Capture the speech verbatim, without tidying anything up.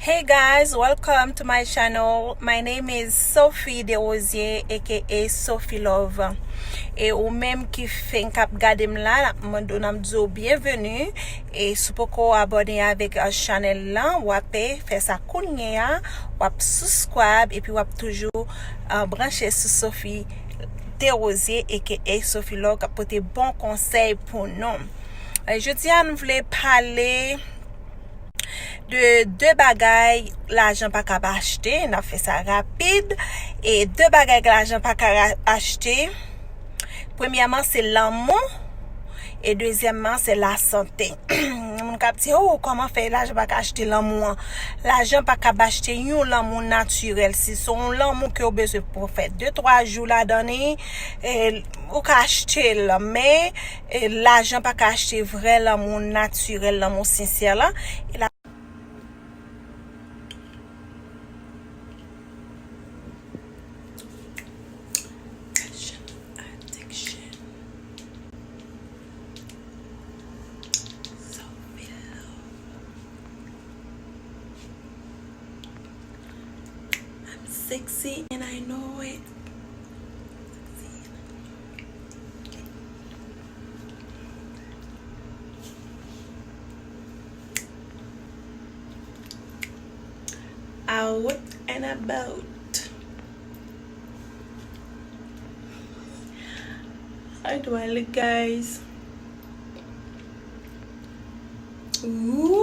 Hey guys, welcome to my channel. My name is Sophie Desrosiers, aka Sophie Love. E ou menm ki fenk ap gade m la, n ap mande w, n ap di w byenveni. E si w poko abòne avèk, uh, chanèl lan, w ap fè sa kounye a, w ap subscribe, epi w ap toujou, uh, branche sou Sophie Desrosiers, aka Sophie Love, k ap pote bon konsèy pou nou. E jodi a, nou vle pale de de bagay lajan pa kab achte. N ap fè sa rapid. E de bagay ke lajan pa ka ra- achte. Premyèman, se lanmou. E dezyèmman, se lasante. Moun k ap di, "Oh, kòman fè lajan pa ka achte lanmou an?" Lajan pa kab achte yon lanmou natirèl. Si se yon lanmou ke w bezwen pou fè de, twa jou ladan li, e, ou ka achte l, men, e, lajan pa ka achte vrè lanmou natirèl, lanmou sensè la. E la- Passion addiction. Self love. I'm sexy and I know it. Out and about. How do I look, guys? Ooh.